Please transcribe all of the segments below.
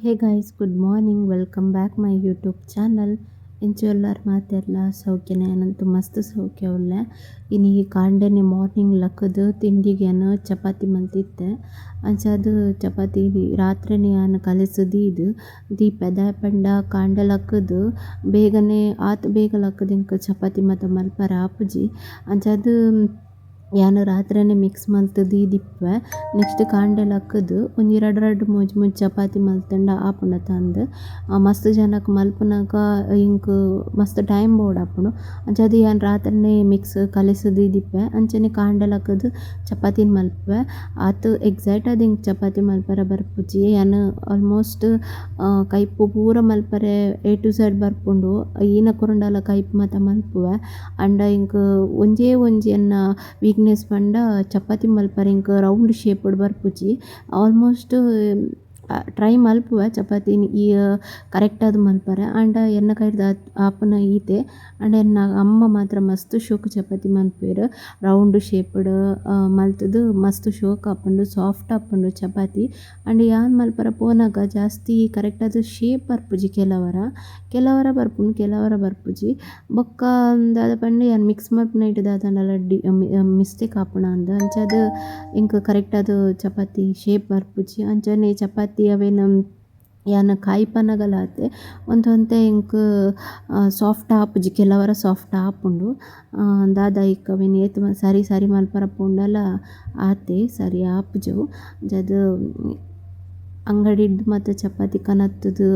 Hey guys, good morning, welcome back my YouTube channel. ಎಂಚ ಮಾತೆರ್ಲ ಸೌಖ್ಯನೆ? ಯಾನಂತು ಮಸ್ತ್ ಸೌಖ್ಯ ಉಲ್ಲೆ. ಇನಿ ಕಾಂಡೆನೆ ಮಾರ್ನಿಂಗ್ ಲಕ್ಕುದು ತಿಂಡಿಗೆ ಯಾನ್ ಚಪಾತಿ ಮಲ್ತಿತ್ತೆ. ಅಂಚಾದ್ ಚಪಾತಿ ರಾತ್ರೆನೆ ಯಾನ್ ಕಲಸ್ ದೀದ್ ದೀಪೆ ದಾಯೆ ಪಂಡ ಕಾಂಡೆ ಲಕ್ಕುದು ಬೇಗನೆ ಆತ್ ಬೇಗ ಲಕ್ಕುದು ಎಂಕ್ ಚಪಾತಿ ಮಾತ ಮಲ್ಪರೆ ಆಪುಜಿ. ಅಂಚಾದ್ ಯಾನ್ ರಾತ್ರೆನೆ ಮಿಕ್ಸ್ ಮಲ್ತ್ ದೀದಿಪ್ಪೆ. ನೆಕ್ಸ್ಟ್ ಕಾಂಡೆ ಲಕ್ಕುದು ಒಂಜಿ ರಡ್ಡ್ ರಡ್ಡ್ ಮೂಜಿ ಮೂಜಿ ಚಪಾತಿ ಮಲ್ತುಂಡ ಆಪುಂಡತಂದ್. ಮಸ್ತ್ ಜನಕ್ ಮಲ್ಪುನಗ ಎಂಕ್ ಮಸ್ತ್ ಟೈಮ್ ಬೋಡಾಪುಂಡು. ಅಂಚಾದ್ ಯಾನ್ ರಾತ್ರೆನೆ ಮಿಕ್ಸ್ ಕಲಸ್ ದೀದಿಪ್ಪೆ. ಅಂಚನೆ ಕಾಂಡೆ ಲಕ್ಕುದು ಚಪಾತಿನ್ ಮಲ್ಪುವೆ. ಆತ್ ಎಕ್ಸಾಕ್ಟ್ ಆದ್ ಎಂಕ್ ಚಪಾತಿ ಮಲ್ಪರೆ ಬರ್ಪುಜಿ. ಯಾನ್ ಆಲ್ಮೋಸ್ಟ್ ಕೈಪು ಪೂರ ಮಲ್ಪರೆ A to Z ಬರ್ಪುಂಡು. ಈನ ಕೊರುಂಡಲ ಕೈಪು ಮಾತ ಮಲ್ಪುವೆ. ಆಂಡ ಎಂಕ್ ಒಂಜೇ ಒಂಜಿ ಎನ್ನ ವೀಕ್ನೆಸ್ ಪಂಡ ಚಪಾತಿ ಮಲ್ಪರೆ ಎಂಕ್ ರೌಂಡ್ ಶೇಪ್ ಬರ್ಪುಜಿ. ಆಲ್ಮೋಸ್ಟ್ ಟ್ರೈ ಮಲ್ಪುವೆ ಚಪಾತಿನ್ ಈ ಕರೆಕ್ಟ್ ಆದ್ ಮಲ್ಪರೆ. ಆಂಡ ಎನ್ನ ಕೈರ್ದ್ ಆಪುನ ಈತೆ. ಆಂಡ ಎನ್ನ ಅಮ್ಮ ಮಾತ್ರ ಮಸ್ತ್ ಶೋಕು ಚಪಾತಿ ಮಲ್ಪುವೆರ್. ರೌಂಡ್ ಶೇಪ್ಡ್ ಮಲ್ತುದು ಮಸ್ತ್ ಶೋಕು ಆಪುಂಡು, ಸಾಫ್ಟ್ ಆಪುಂಡು ಚಪಾತಿ. ಆಂಡ ಯಾನ್ ಮಲ್ಪರೆ ಪೋನಗ ಜಾಸ್ತಿ ಕರೆಕ್ಟ್ ಆದ್ ಶೇಪ್ ಬರ್ಪುಜಿ. ಕೆಲವರ ಕೆಲವರ ಬರ್ಪುಂಡು, ಕೆಲವರ ಬರ್ಪುಜಿ. ಬೊಕ್ಕ ದಾದ ಪಂಡ ಯಾನ್ ಮಿಕ್ಸ್ ಮಲ್ಪುನೈಟ್ ದಾದಂಡಲ ಮಿಸ್ಟೇಕ್ ಆಪುಂಡು ಅಂದ್. ಅಂಚಾದ್ ಎಂಕ್ ಕರೆಕ್ಟ್ ಆದ್ ಚಪಾತಿ ಶೇಪ್ ಬರ್ಪುಜಿ. ಅಂಚನೆ ಚಪಾತಿ ಅವೆನ್ ಯಾನ್ ಕಾಯ್ಪನಗಲಾತೆ ಒಂತೆ ಒಂತೆ ಎಂಕ್ ಸಾಫ್ಟ್ ಆಪುಜಿ, ಕೆಲವರ ಸಾಫ್ಟ್ ಆಪುಂಡು. ದಾದ ಐಕ್ ಅವೆನ್ ಏತ್ ಸರಿ ಸರಿ ಮಲ್ಪರೆ ಪೋಂಡಲ ಆತೆ ಸರಿ ಆಪುಜವು. ಅಂಚಾದ್ ಅಂಗಡಿಡ್ ಮಾತ ಚಪಾತಿ ಕನತ್ತುದು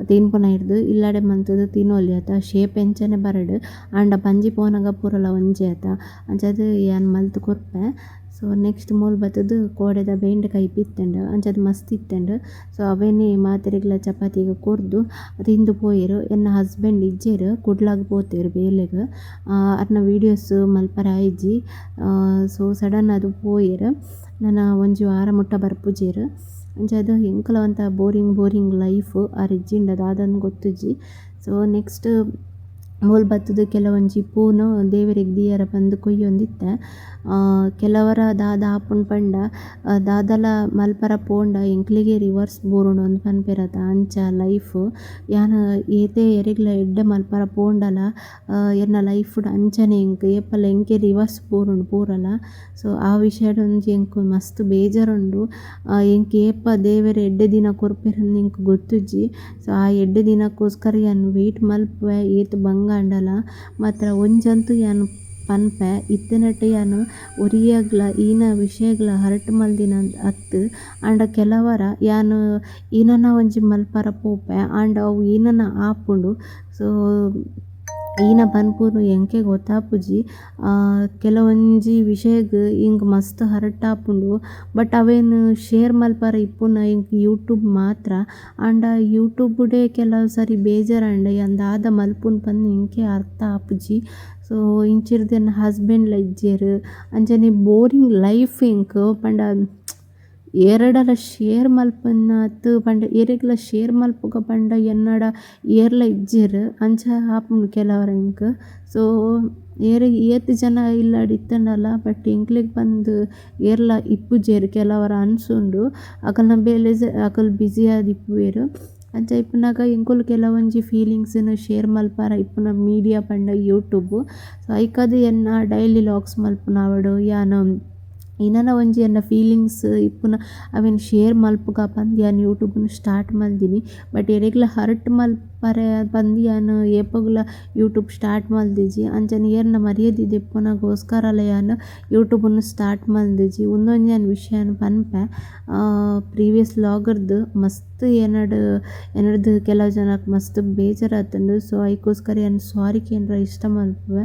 ತಿನ್ಪುನ ಇರ್ದ್ ಇಲ್ಲಡೆ ಮಲ್ತುದು ತಿನೊಲಿ ಅತ. ಶೇಪ್ ಎಂಚನೆ ಬರಡ್ ಆಂಡ ಬಂಜಿ ಪೋನಗ ಪೂರಲ ಒಂಜೆ ಅತ. ಅಂಚಾದ್ ಯಾನ್ ಮಲ್ತ್ ಕೊರ್ಪೆ. ಸೊ ನೆಕ್ಸ್ಟ್ ಮೂಲು ಬತ್ತುದು ಕೋಡೆದ ಬೇಂಡೆ ಕೈಪು ಇತ್ತುಂಡು, ಅಂಚಾದ್ ಮಸ್ತ್ ಇತ್ತುಂಡು. ಸೊ ಅವೆನೆ ಮಾತೆರೆಗ್ಲ ಚಪಾತಿಗ್ ಕೊರ್ದು ತಿಂದು ಪೋಯೆರ್. ಎನ್ನ ಹಸ್ಬೆಂಡ್ ಇಜ್ಜೆರ್, ಕುಡ್ಲಗ್ ಪೋತೆರ್ ಬೇಲೆಗ್. ಅರ್ನ ವೀಡಿಯೋಸ್ ಮಲ್ಪರೆ ಆಯಿಜಿ. ಸೊ ಸಡನ್ ಆದ್ ಪೋಯೆರ್. ನನ ಒಂಜಿ ವಾರ ಮುಟ್ಟ ಬರ್ಪುಜೆರ್. ಅಂಚಾದ್ ಎಂಕಲ ಒಂತ boring boring life ಆರ್ ಇಜ್ಜಿಂಡ ದಾದಂದ್ ಗೊತ್ತುಜಿ. ಸೊ ನೆಕ್ಸ್ಟ್ ಮೂಲು ಬತ್ತುದು ಕೆಲವೊಂಜಿ ಪೂನು ದೇವೆರೆಗ್ ದೀಯರ ಪಂದ್ ಕೊಯ್ಯೊಂದಿತ್ತೆ. ಕೆಲವರ ದಾದ ಆಪುಂಡು ಪಂಡ ದಾದಲ ಮಲ್ಪರ ಪೋಂಡ ಎಂಕ್ಲೆಗೆ ರಿವರ್ಸ್ ಬೂರುಂಡು ಅಂದ್ ಪನ್ಪೆರತ ಅಂಚ ಲೈಫ್. ಯಾನ್ ಏತೆ ಎರೆಗ್ಲ ಎಡ್ಡೆ ಮಲ್ಪರ ಪೋಂಡಲ ಎನ್ನ ಲೈಫ್ ಅಂಚನೆ ಎಂಕ್ ಏಪಲ ಎಂಕೆ ರಿವರ್ಸ್ ಬೂರುಂಡು ಪೂರಲ. ಸೊ ಆ ವಿಷಯಡ್ ಒಂಜಿ ಎಂಕ್ ಮಸ್ತ್ ಬೇಜಾರುಂಡು. ಎಂಕ್ ಏಪ ದೇವೆರ್ ಎಡ್ಡೆ ದಿನ ಕೊರ್ಪೆರಂದ್ ಎಂಕ್ ಗೊತ್ತುಜ್ಜಿ. ಸೊ ಆ ಎಡ್ಡೆ ದಿನಕ್ಕೋಸ್ಕರ ಯಾನ್ ವೇಟ್ ಮಲ್ಪುವೆ ಏತ್ ಬಂಗ ಆಂಡಲ. ಮಾತ್ರ ಒಂಜಂತೂ ಯಾನ್ ಪನ್ಪೆ, ಇತ್ತಿನಟ್ಟ ಯಾನ್ ಒರಿಯಗ್ಲ ಈನ ವಿಷಯಗ್ಲ ಹರ್ಟ್ ಮಲ್ದಿನ ಅತ್ತ್. ಆಂಡ ಕೆಲವರ ಯಾನ್ ಈನನ ಒಂಜಿ ಮಲ್ಪರ ಪೋಪೆ ಆಂಡ ಅವು ಈನನ ಆಪುಂಡು. ಸೊ ಈನ ಪನ್ಪುನು ಎಂಕೆ ಗೊತ್ತಾಪುಜಿ. ಕೆಲವೊಂಜಿ ವಿಷಯಗ್ ಎಂಕ್ ಮಸ್ತ್ ಹರ್ಟ್ ಆಪುಂಡು. ಬಟ್ ಅವೆನ್ ಶೇರ್ ಮಲ್ಪರೆ ಇಪ್ಪುನ ಎಂಕ್ ಯೂಟ್ಯೂಬ್ ಮಾತ್ರ. ಆಂಡ ಯೂಟ್ಯೂಬ್ ಡೇ ಕೆಲವು ಸರಿ ಬೇಜಾರಾಂಡ ಯಾನ್ ದಾದ ಮಲ್ಪುನು ಪಂದ್ ಎಂಕೆ ಅರ್ಥ ಆಪುಜಿ. ಸೊ ಇಂಚಿರ್ದ್ ಎನ್ನ ಹಸ್ಬೆಂಡ್ ಲ ಇಜ್ಜೆರ್. ಅಂಚನೆ ಬೋರಿಂಗ್ ಲೈಫ್ ಎಂಕ್ ಪಂಡ ಏರೆಡಲ ಶೇರ್ ಮಲ್ಪುನಾತ್ ಪಂಡ ಏರೆಗ್ಲ ಶೇರ್ ಮಲ್ಪುಗ ಪಂಡ ಎನ್ನಡ ಏರ್ಲ ಇಜ್ಜೆರ್. ಅಂಚ ಆಪುಂಡು ಕೆಲವರ ಎಂಕ್. ಸೊ ಏರ್ ಏತ್ ಜನ ಇಲ್ಲಡ್ ಇತ್ತುಂಡಲ ಬಟ್ ಎಂಕ್ಲೆಗ್ ಪಂದ್ ಏರ್ಲ ಇಪ್ಪುಜೆರ್ ಕೆಲವರ ಅನ್ಸುಂಡು. ಅಕಲ್ನ ಬೇಲೆ ಅಕಲ್ ಬ್ಯುಸಿ ಆದ್ ಇಪ್ಪುವೆರ್. ಅಂಚ ಇಪ್ಪುನಗ ಎಂಕುಲು ಕೆಲವೊಂಜಿ ಫೀಲಿಂಗ್ಸ್ ನು ಶೇರ್ ಮಲ್ಪರ ಇಪ್ಪುನ ಮೀಡಿಯಾ ಪಂಡ ಯೂಟ್ಯೂಬ್. ಸೊ ಐಕಾದ್ ಎನ್ನ ಡೈಲಿ ಲಾಗ್ಸ್ ಮಲ್ಪುನವಡ್ ಯಾನ್ ಏನನ ಒಂಜಿ ಎನ್ನ ಫೀಲಿಂಗ್ಸ್ ಇಪ್ಪುನ ಅವೆನ್ ಶೇರ್ ಮಲ್ಪುಗ ಪಂದ್ ಯಾನ್ ಯೂಟ್ಯೂಬ್ ನು ಸ್ಟಾರ್ಟ್ ಮಲ್ದಿನಿ. ಬಟ್ ಎರೆಗ್ಲ ಹರ್ಟ್ ಮಲ್ಪರೆ ಪಂದ್ ಯಾನ್ ಏಪೊಗ್ಲ ಯೂಟ್ಯೂಬ್ ಸ್ಟಾರ್ಟ್ ಮಲ್ದಿಜಿ. ಅಂಚನೆ ಏರ್ನ ಮರ್ಯಾದೆ ದೆಪ್ಪುನಗೋಸ್ಕರಲ ಯಾನ್ ಯೂಟ್ಯೂಬ್ ನು ಸ್ಟಾರ್ಟ್ ಮಲ್ದಿಜಿ. ಉಂದೊಂಜಿ ಯಾನ್ ವಿಷಯನ್ ಪನ್ಪೆ. ಪ್ರೀವಿಯಸ್ ಲಾಗರ್ದ್ ಮಸ್ತ್ ಎನಡ್ ಎನಡ್ದ್ ಕೆಲವು ಜನಕ್ ಮಸ್ತ್ ಬೇಜಾರಾತುಂಡು. ಸೊ ಐಕೋಸ್ಕರ ಯಾನ್ ಸಾರಿ ಕೇಂದ್ರ ಇಷ್ಟ ಮಲ್ಪುವೆ.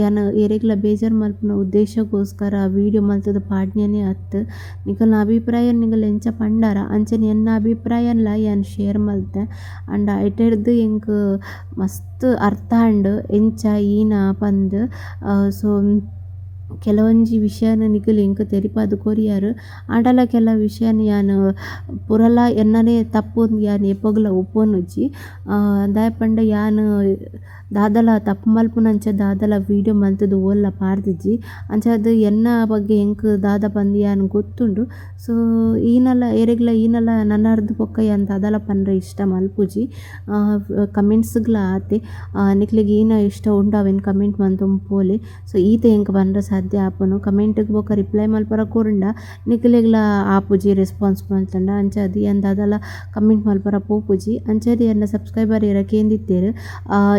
ಯಾನ್ ಎರೆಗ್ಲ ಬೇಜಾರ್ ಮಲ್ಪುನ ಉದ್ದೇಶಕ್ಕೋಸ್ಕರ ವೀಡಿಯೋ ಮಲ್ತುದು ಪಾಡ್ನೆನೆ ಅತ್ತ್. ನಿಕಲ್ನ ಅಭಿಪ್ರಾಯ ನಿಕಲ್ ಎಂಚ ಪಂಡರ ಅಂಚನೆ ಎನ್ನ ಅಭಿಪ್ರಾಯನ್ಲ ಯಾನ್ ಶೇರ್ ಮಲ್ತೆ. ಆಂಡ ಐಟೆಡ್ದ್ ಎಂಕ್ ಮಸ್ತ್ ಅರ್ಥ ಆಂಡ್ ಎಂಚ ಈನ ಪಂದ್. ಸೊ ಕೆಲವೊಂಜಿ ವಿಷಯನ ನಿಕುಲು ಎಂಕ್ ತೆರಿಪಾದ್ ಕೊರಿಯರ್ ಆಂಡಲ ಕೆಲ ವಿಷಯನ್ ಯಾನ್ ಪುರಲ ಎನ್ನನೆ ತಪ್ಪು ಯಾನ್ ಏಪೊಗ್ಲ ಒಪ್ಪೊನುಜಿ. ದಾಯೆ ಪಂಡ ಯಾನ್ ದಾದಲ ತಪ್ಪು ಮಲ್ಪುನಂಚ ದಾದಲ ವೀಡಿಯೋ ಮಲ್ತುದು ಓಲ್ಲ ಪಾಡ್ದಿಜಿ. ಅಂಚಾದ್ ಎನ್ನ ಬಗ್ಗೆ ಎಂಕ್ ದಾದ ಪಂದ್ ಯಾನ್ ಗೊತ್ತುಂಡು. ಸೊ ಈನಲ ಏರೆಗ್ಲ ಈನಲ ನನಾರ್ದ್ ಬೊಕ್ಕ ಯಾನ್ ದಾದಲ ಪಂಡ್ರೆ ಇಷ್ಟ ಮಲ್ಪುಜಿ. ಕಮೆಂಟ್ಸ್ಗ್ಲ ಆತೆ ನಿಕ್ಲೆಗ್ ಈನ ಇಷ್ಟ ಉಂಡು ಅವೆನ್ ಕಮೆಂಟ್ ಮಂತೊಂದು ಪೋಲೆ. ಸೊ ಈತೆ ಎಂಕ್ ಪಂಡ್ರೆ ಸಾಧ್ಯ ಆಪುನು ಕಮೆಂಟ್ಗ್ ಬೊಕ್ಕ ರಿಪ್ಲೈ ಮಲ್ಪರ ಕೊರುಂಡ ನಿಕ್ಲೆಗ್ಲ ಆಪುಜಿ ರೆಸ್ಪಾನ್ಸ್ ಮಲ್ತಂಡ. ಅಂಚಾದ್ ಯಾನ್ ದಾದಲ ಕಮೆಂಟ್ ಮಲ್ಪರ ಪೋಪುಜಿ. ಅಂಚಾದ್ ಎನ್ನ ಸಬ್ಸ್ಕ್ರೈಬರ್ ಏರ ಕೇಂದಿತ್ತೆರ್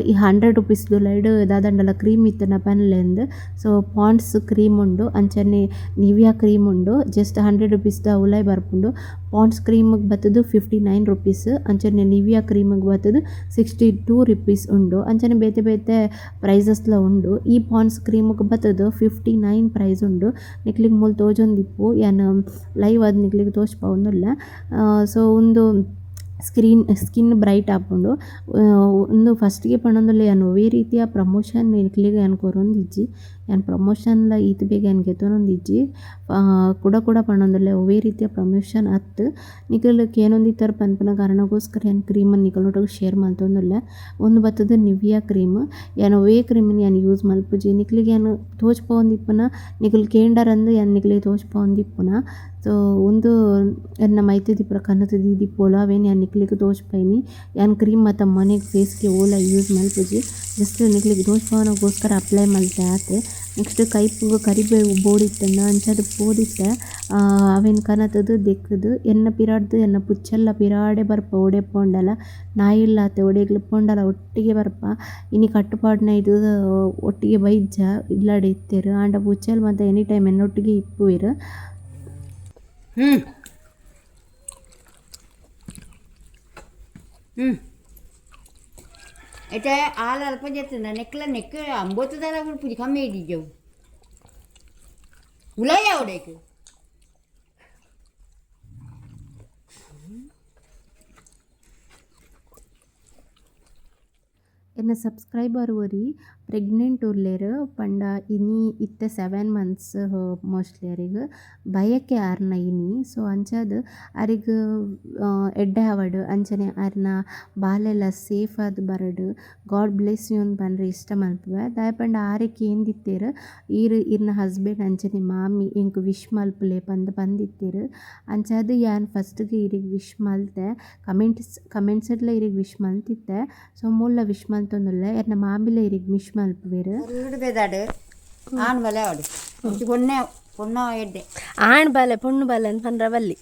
ಈ 100 ರೂಪೀಸ್ ದುಲೈಡ್ ದಾದಂಡಲ ಕ್ರೀಮ್ ಇತ್ತನ ಪನ್ಲೆಂದ್. So Pond's cream ಉಂಡು ಅಂಚನೆ ನಿವಿಯಾ ಕ್ರೀಮ್ ಉಂಡು ಜಸ್ಟ್ 100 ರೂಪೀಸ್ ದ ಉಲಾಯಿ ಬರ್ಪುಂಡು. ಪಾಂಡ್ಸ್ ಕ್ರೀಮ್ ಬತ್ತುದು 59 ರೂಪೀಸ್ ಅಂಚನೆ ನಿವಿಯಾ ಕ್ರೀಮ್ ಬತ್ತುದು 62 ರೂಪೀಸ್ ಉಂಡು. ಅಂಚನೆ ಬೇತೆ ಬೇತೆ ಪ್ರೈಸಸ್ ಲ ಉಂಡು. ಈ ಪಾಂಡ್ಸ್ ಕ್ರೀಮ್ ಬತ್ತುದು 59 ಪ್ರೈಸ್ ಉಂಡು. ನಿಕ್ಲೆಗ್ ಮೂಲು ತೋಜೊಂದಿಪ್ಪು ಯಾನ್ ಲೈವ್ ಆದ್ ನಿಕ್ಲೆಗ್ ತೋಜ್ಪಾವೊಂದುಲ್ಲ. ಸೊ ಉಂದು ಸ್ಕಿನ್ ಬ್ರೈಟ್ ಆಪುಂಡು. ಉಂದು ಫಸ್ಟ್ ಗೆ ಪನೊಂದುಲ್ಲೆ ಯಾನ್ ಒವ್ವೇ ರೀತಿಯ ಪ್ರಮೋಷನ್ ನಿಕ್ಲೆಗ್ ಯಾನ್ ಕೊರೊಂದಿಜ್ಜಿ. ಯಾನ್ ಪ್ರಮೋಷನ್ ಲ ಈತ್ ಬೇಗ ಯಾನ್ ಗೆತೊನೊಂದಿಜ್ಜಿ. ಕುಡ ಕುಡ ಪನೊಂದುಲ್ಲೆ ಒವ್ವೇ ರೀತಿಯ ಪ್ರಮೋಷನ್ ಅತ್ತ್. ನಿಕುಲು ಕೇನೊಂದಿತ್ತರ ಪನ್ಪುನ ಕಾರಣಗೋಸ್ಕರ ಯಾನ್ ಕ್ರೀಮ್ ನಿಕಲ್ನೊಟ್ಟುಗು ಶೇರ್ ಮಲ್ತೊಂದುಲ್ಲೆ. ಉಂದು ಬತ್ತುದು ನಿವಿಯಾ ಕ್ರೀಮ್. ಯಾನ್ ಒವ್ವೇ ಕ್ರೀಮ್ ಯಾನ್ ಯೂಸ್ ಮಲ್ಪುಜಿ. ನಿಕ್ಲೆಗ್ ಯಾನ್ ತೋಜ್ಪಾವೊಂದಿಪ್ಪುನ ನಿಕುಲು ಕೇಂಡರಂದು ಯಾನ್ ನಿಕ್ಲೆಗ್ ತೋಜ್ಪಾವೊಂದಿಪ್ಪುನ. ಸೊ ಉಂದು ಎನ್ನ ಮೈತಿದಿಪ್ಪುನ ಕನತ್ ದೀದಿಪ್ಪೊಲು ಅವೇನ್ ಯಾನ್ ನಿಕ್ಲೆಗ್ ತೋಜ್ಪಾಯಿನಿ. ಯಾನ್ ಕ್ರೀಮ್ ಮಾತ ಮನೆಗ್ ಫೇಸ್ಗೆ ಓಲ ಯೂಸ್ ಮಲ್ಪುಜಿ. ಜಸ್ಟ್ ನಿಕ್ಲೆಗ್ ತೋಜ್ಪಾವನಗೋಸ್ಕರ ಅಪ್ಲೈ ಮಲ್ತೆ ಆತೆ. ನೆಕ್ಸ್ಟ್ ಕೈಪುಗು ಕರಿಬೇವು ಬೋಡಿತ್ತಂಡ ಅಂಚಾದ್ ಪೋದಿತ್ತೆ. ಅವೇನ್ ಕನತುದು ದೆಕ್ಕುದು ಎನ್ನ ಪಿರಾಡ್ದು ಎನ್ನ ಪುಚ್ಚೆಲ್ಲ ಪಿರಾಡೆ ಬರ್ಪ ಓಡೆ ಪೋಂಡಲ ನಾಯಿಲ್ಲಾತೆ ಒಡೆಗ್ಲ ಪೋಂಡಲ ಒಟ್ಟಿಗೆ ಬರ್ಪ. ಇನಿ ಕಟ್ಟುಪಾಡ್ನ ಇದು ಒಟ್ಟಿಗೆ ಬೈಜ್ಜ ಇಲ್ಲಡೆ ಇತ್ತೆರ್ ಆಂಡ ಪುಚ್ಚೆಲ್ ಮಾತ ಎನಿ ಟೈಮ್ ಎನ್ನೊಟ್ಟಿಗೆ ಇಪ್ಪುವೆರ್. అయితే ఆలు అల్పం చేస్తుందా నెక్ల నెక్ అంబోతుందా కూడా పుజి కమ్మి ఇజ్జవు ఉలయ్యా ఉడేకు. ಎನ್ನ ಸಬ್ಸ್ಕ್ರೈಬರ್ ಒರಿ ಪ್ರೆಗ್ನೆಂಟ್ ಉಲ್ಲೆರ್ ಪಂಡ ಇನಿ ಇತ್ತೆ 7 ಮಂತ್ಸ್ ಮೋಸ್ಟ್ಲಿ ಅರೆಗ್ ಬಯಕೆ ಆರ್ನ ಇನಿ. ಸೊ ಅಂಚಾದ್ ಅರೆಗ್ ಎಡ್ಡೆ ಆವಡ್ ಅಂಚನೆ ಆರ್ನ ಬಾಲೆಲ ಸೇಫ್ ಆದ್ ಬರಡ್ god bless you ಅಂದ್ ಪಂಡ್ರೆ ಇಷ್ಟ ಮಲ್ಪುವೆ. ದಾಯೆ ಪಂಡ ಆರೆ ಕೇಂದಿತ್ತೆರ್ ಈರ್ ಇರ್ನ ಹಸ್ಬೆಂಡ್ ಅಂಚನೆ ಮಾಮಿ ಎಂಕ್ ವಿಶ್ ಮಲ್ಪುಲೆ ಪಂದ್ ಪಂದಿತ್ತೆರ್. ಅಂಚಾದ್ ಯಾನ್ ಫಸ್ಟ್ ಗೆ ಇರೆಗ್ ವಿಶ್ ಮಲ್ತೆ ಕಮೆಂಟ್ಸ್ ಡ್ಲ ಇರೆಗ್ ವಿಶ್ ಮಲ್ತಿತ್ತೆ. ಸೊ ಮೂಲ ವಿಶ್ ಮಲ್ತೊಂದುಲ್ಲೆ ಎನ್ನ ಮಾಮಿಲ ಇರೆಗ್ ವಿಶ್ ಮಲ್ಪುವೆರ್. ಆಣ್ ಬಲೆ ಆವಡು ಪೊನ್ನೆ ಪೊನ್ನ ಎಡ್ಡೆ ಆಣ್ ಬಾಲೆ ಪೊಣ್ಣು ಬಾಲೆ ಅಂತ ಪಂಡ್ರ ಬಲ್ಲಿ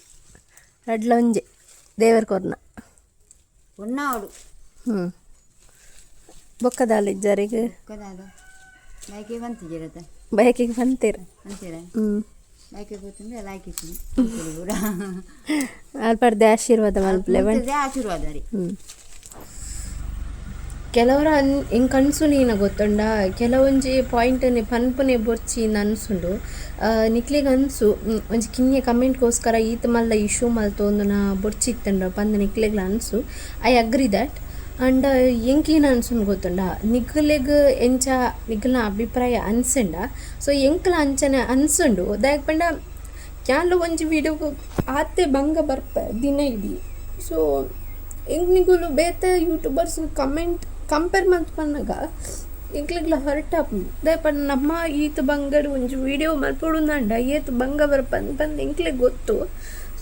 ರಡ್ಲ ಒಂಜೆ ದೇವರ್ ಕೊರ್ನ ಪೊನ್ನ ಆವಡು. ಹ್ಞೂ ಬೊಕ್ಕದಾಲ ಇಜ್ಜಾರಿಗ್ ಬೊಕ್ಕದಾದ ಲೈಕೆ ಬಂತಿದ್ದೀರತ್ತ ಬಯಕೆಗೆ ಬಂತೀರ ಅಂತೀರ ಹ್ಞೂ ಲೈಕೆ ಗೊತ್ತುಂದ್ರೆ ಲೈಕ್ ಇತ್ತು ಪೂರ ಅಲ್ಪರ್ದೆ ಆಶೀರ್ವಾದ ಮಲ್ಪಲೆ ಬಂತಿದೆ ಆಶೀರ್ವಾದ ರೀ. ಹ್ಞೂ ಕೆಲವರ ಎಂಕ್ ಅನ್ಸುನೀನ ಗೊತ್ತುಂಡ ಕೆಲವೊಂಜಿ ಪಾಯಿಂಟ್ ಪನ್ಪುನೆ ಬೊರ್ಚಿ ಇಂದ್ ಅನ್ಸುಂಡು. ನಿಕ್ಲೆಗ್ ಅನ್ಸು ಒಂಜಿ ಕಿನ್ಯ ಕಮೆಂಟ್ಗೋಸ್ಕರ ಈತ್ ಮಲ್ಲ ಇಶ್ಯೂ ಮಲ್ತೊಂದುನ ಬೊರ್ಚಿ ಇತ್ತುಂಡ ಪಂದ್ ನಿಕ್ಲೆಗ್ಲ ಅನ್ಸು. I agree that. And ಎಂಕೇನು ಅನ್ಸುಂಡು ಗೊತ್ತುಂಡ ನಿಕ್ಲೆಗ್ ಎಂಚ ನಿಕಲ್ನ ಅಭಿಪ್ರಾಯ ಅನ್ಸಂಡ ಸೊ ಎಂಕ್ಲ ಅಂಚನೆ ಅನ್ಸುಂಡು. ದಾಯೆಗ್ ಪಂಡ ಯಾನ್ಲ ಒಂಜಿ ವೀಡಿಯೋಗ್ ಆತೆ ಬಂಗ ಬರ್ಪೆ ದಿನ ಇಡೀ. ಸೊ ಎಂಕ್ ನಿಕುಲು ಬೇತೆ YouTubers comment compare ಮಲ್ಪುನಗ ಎಂಕ್ಲೆಗ್ಲ hurt ಆಪುಂಡು. ದಾಯೆ ಪಂಡ ನಮ್ಮ ಈತ್ ಬಂಗಡ್ ಒಂಜಿ ವೀಡಿಯೋ ಮಲ್ಪೊಡುಂದಾಂಡ ಏತ್ ಬಂಗ ಬರ್ಪಂದ್ ಪಂದ್ ಎಂಕ್ಲೆಗ್ ಗೊತ್ತು.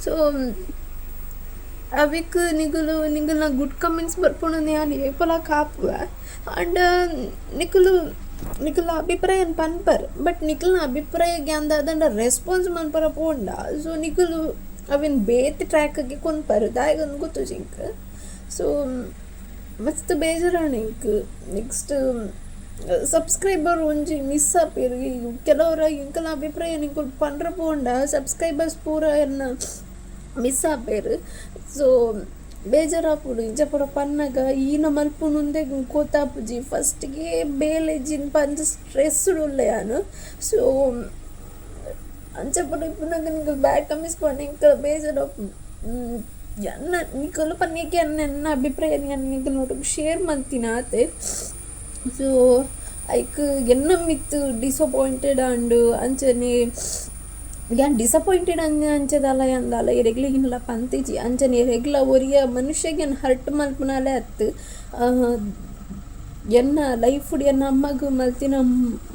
ಸೊ ಅವೆಕ್ ನಿಕುಲು ನಿಕಲ್ನ ಗುಡ್ ಕಮೆಂಟ್ಸ್ ಬರ್ಪುಂಡು ಯಾನ್ ಏಪಲ ಕಾಪುವೆ. ಆಂಡ ನಿಕುಲು ನಿಕಲ್ನ ಅಭಿಪ್ರಾಯನ್ ಪನ್ಪರ್ ಬಟ್ ನಿಕಲ್ನ ಅಭಿಪ್ರಾಯಗ್ ಯಾನ್ ದಾದಂಡ ರೆಸ್ಪಾನ್ಸ್ ಮನ್ಪರ ಪೋಂಡ ಸೊ ನಿಕುಲು ಅವೆನ್ ಬೇತೆ ಟ್ರ್ಯಾಕ್ಗೆ ಕೊನ್ಪರ್ ದಾಯೆಗಂದ್ ಗೊತ್ತುಜಿ ಎಂಕ್. ಸೊ ಮಸ್ತ್ ಬೇಜಾರಾಂಡ್ ಎಂಕ್. ನೆಕ್ಸ್ಟ್ ಸಬ್ಸ್ಕ್ರೈಬರ್ ಒಂಜಿ ಮಿಸ್ ಆಪೆರ್ ಕೆಲವರ ಎಂಕಲ್ನ ಅಭಿಪ್ರಾಯ ನಿಕುಲು ಪಂಡ್ರ ಪೋಂಡ ಸಬ್ಸ್ಕ್ರೈಬರ್ಸ್ ಪೂರ ಎನ್ನ ಮಿಸ್ ಆಪೆರ್. ಸೊ ಬೇಜಾರಾಪುಂಡು ಇಂಚ ಪೂರ ಪನ್ನಗ ಈನ ಮಲ್ಪುನುಂದೇ ಗೊತ್ತಾಪುಜಿ. ಫಸ್ಟ್ಗೆ ಬೇಲೆ ಇಜ್ಜಿಂದ್ ಪಂದ್ ಸ್ಟ್ರೆಸ್ಡ್ ಉಲ್ಲೆ ಯಾನ್. ಸೊ ಅಂಚ ಪೂರ ಇಪ್ಪುನಗ ನಿಕುಲು ಬ್ಯಾಡ್ ಕಮೆಂಟ್ಸ್ ಪಂಡ ಎಂಕ್ ಬೇಜಾರಾಪುಂಡು. ಎನ್ನ ನಿಕುಲು ಪನ್ನಿಗೆ ಎನ್ನ ಅಭಿಪ್ರಾಯ ಯಾನ್ ನಿಕಲ್ನೊಟ್ಟುಗು ಶೇರ್ ಮಲ್ತಿನ ಆತೆ. ಸೊ ಐಕ್ ಎನ್ನ ಮಿತ್ತ್ ಡಿಸಪಾಯಿಂಟೆಡ್ ಆಂಡ್ ಅಂಚನೆ ಯಾನ್ ಡಿಸಪಾಯಿಂಟೆಡ್ ಅಂಚದಾಲ ಯಾನ್ ದಾಲ ಎರೆಗ್ಲ ಇನ್ಲ ಪಂತಿಜಿ ಅಂಚನೆ ಎರೆಗ್ಲ ಒರಿಯ ಮನುಷ್ಯಗ್ ಯಾನ್ ಹರ್ಟ್ ಮಲ್ಪುನಾಲೆ ಅತ್ತ್. ಎನ್ನ ಲೈಫ್ ಎನ್ನ ಅಮ್ಮಗ್ ಮಲ್ತಿನ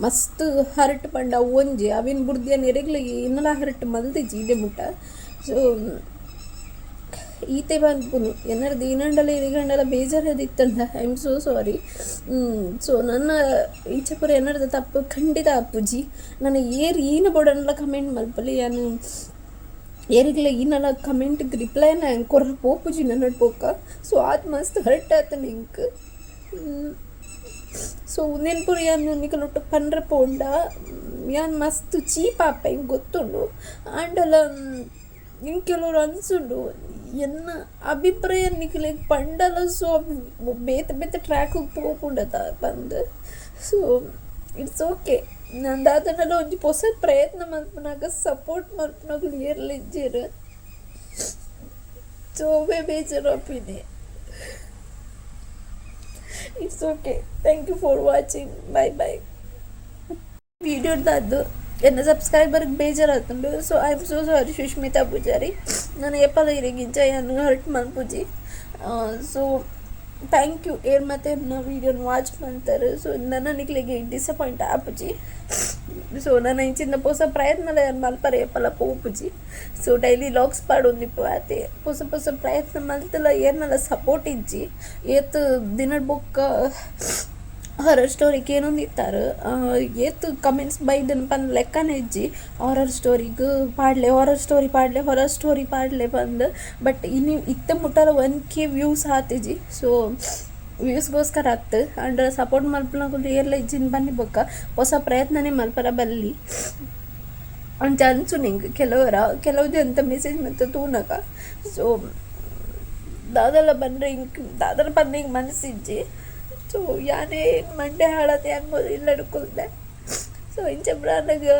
ಮಸ್ತ್ ಹರ್ಟ್ ಪಂಡ ಅವು ಒಂಜಿ ಅವೆನ್ ಬುಡ್ದು ಯಾನ್ ಎರೆಗ್ಲ ಇನ್ನಲ ಹರ್ಟ್ ಮಲ್ತಿಜಿ ಇಡೆ ಮುಟ್ಟ. ಸೊ ಈತೆ ಪನ್ಪುನು ಎನ್ನಡ್ದ್ ಏನಾಂಡಲ ಎರೆಗಾಂಡಲ ಬೇಜಾರಾದಿತ್ತಂಡ I am so sorry. So ನನ್ನ ಇಂಚ ಪೂರ ಎನ್ನಡ್ದ್ ತಪ್ಪು ಖಂಡಿತ ಆಪುಜಿ. ನನ ಏರ್ ಈನ ಬೋಡಂಡಲ ಕಮೆಂಟ್ ಮಲ್ಪೊಲಿ ಯಾನ್ ಏರೆಗ್ಲ ಈನಲ ಕಮೆಂಟ್ಗ್ ರಿಪ್ಲೈನ ಕೊರ್ರೆ ಪೋಪುಜಿ ನನ್ನಡ್ ಪೋಕ. ಸೊ ಆತ್ ಮಸ್ತ್ ಹರ್ಟ್ ಆತುಂಡು ಎಂಕ್. ಸೊ ಉಂದೆನ್ ಪೂರ ಯಾನ್ ನಿಕಲ್ನೊಟ್ಟು ಪನ್ರೆ ಪೋಂಡ ಯಾನ್ ಮಸ್ತ್ ಚೀಪ್ ಆಪೆ ಎಂಕ್ ಗೊತ್ತುಂಡು. ಆಂಡಲ ಎಂಕ್ ಕೆಲವೊರ ಅನ್ಸುಂಡು ಎನ್ನ ಅಭಿಪ್ರಾಯ ನಿಕಲೆಗ್ ಪಂಡಲ ಸೊ ಬೇತೆ ಬೇತೆ ಟ್ರ್ಯಾಕ್ ಪೋಪುಂಡತ ಪಂದ್. ಸೊ it's okay ಯಾನ್ ದಾದಂಡಲ ಒಂಜಿ ಪೊಸ ಪ್ರಯತ್ನ ಮಲ್ಪುನಗ ಸಪೋರ್ಟ್ ಮಲ್ಪುನಕುಲು ಏರ್ಲ ಇಜ್ಜೆರ್. ಸೊ ಅವ್ವೆ ಬೇಜಾರ್ ಆಪಿನಿ. It's okay. Thank you for watching. Bye bye. Video ದಾದ್ದು ಎನ್ನ ಸಬ್ಸ್ಕ್ರೈಬರ್ಗೆ ಬೇಜಾರಾತುಂಡು. So I am so sorry Sushmita Poojary. ನನ ಏಪಲ ಇರೆಗ್ ಇಂಚ ಯಾನ್ ಹರ್ಟ್ ಮಲ್ಪುಜಿ. ಸೊ thank you ಏರ್ ಮಾತ ಎನ್ನ ವೀಡಿಯೋನ್ ವಾಚ್ ಮಲ್ತರ್. ಸೊ ನನ ನಿಕ್ಲೆಗ್ ಡಿಸಪಾಯಿಂಟ್ ಆಪುಜಿ. ಸೊ ನನ ಇಂಚಿನ ಪೊಸ ಪ್ರಯತ್ನಲ ಯಾನ್ ಮಲ್ಪರೆ ಏಪಲ ಪೋಪುಜಿ. ಸೊ ಡೈಲಿ ವ್ಲಾಗ್ಸ್ ಪಾಡೊಂದಿಪ್ಪು ಆತೆ. ಪೊಸ ಪೊಸ ಪ್ರಯತ್ನ ಮಲ್ತಲ ಏರ್ನಲ ಸಪೋರ್ಟ್ ಇಜ್ಜಿ. ಏತ್ ದಿನಡ್ ಬೊಕ್ಕ ಹಾರರ್ ಸ್ಟೋರಿ ಕೇನೊಂದಿತ್ತಾರೆ. ಏತ್ ಕಮೆಂಟ್ಸ್ ಬೈದನ್ ಪಂದ್ ಲೆಕ್ಕನೆ ಇಜ್ಜಿ. ಹಾರರ್ ಸ್ಟೋರಿಗ್ ಪಾಡ್ಲೆ, ಹಾರರ್ ಸ್ಟೋರಿ ಪಾಡ್ಲೆ, ಹಾರರ್ ಸ್ಟೋರಿ ಪಾಡ್ಲೆ ಪಂದ್. ಬಟ್ ಇನಿ ಇತ್ತೆ ಮುಟ್ಟಲ 1K views ಆತಿಜಿ. ಸೊ ವ್ಯೂಸ್ಗೋಸ್ಕರ ಅತ್ತ್ ಆಂಡ ಸಪೋರ್ಟ್ ಮಲ್ಪುನಕುಲು ಏರ್ಲ ಇಜ್ಜಿಂದ್ ಬನ್ನಿ ಬೊಕ್ಕ ಪೊಸ ಪ್ರಯತ್ನನೇ ಮಲ್ಪರ ಬಲ್ಲಿ ಅಂಚ ಅನ್ಸುಂಡು ಎಂಕ್ ಕೆಲವರ ಕೆಲವು ಜನತ ಮೆಸೇಜ್ ಮಾತ ತೂನಗ. ಸೊ ದಾದಲ ಪಂಡ್ರೆ ಎಂಕ್ ದಾದಲ ಪಂದ್ ಎಂಕ್ ಮನಸ್ಸಿಜ್ಜಿ. ಸೊ ಯಾನೇ ಮಂಡೆ ಹಾಳಾದ್ ಯಾನ್ ಇಲ್ಲಡ್ ಕುಲ್ದೆ. ಸೊ ಇಂಚ ಪೂರ ಆನಗ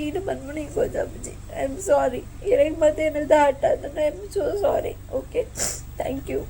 ಈಡ್ ಪನ್ಪುನ ಎಂಕ್ ಗೊತ್ತಾಪುಜಿ. I am sorry ಎರೆಗ್ ಮಾತ ಎನ್ನಡ್ದ್ hurt ಆತುಂಡ I am so sorry. Okay, thank you.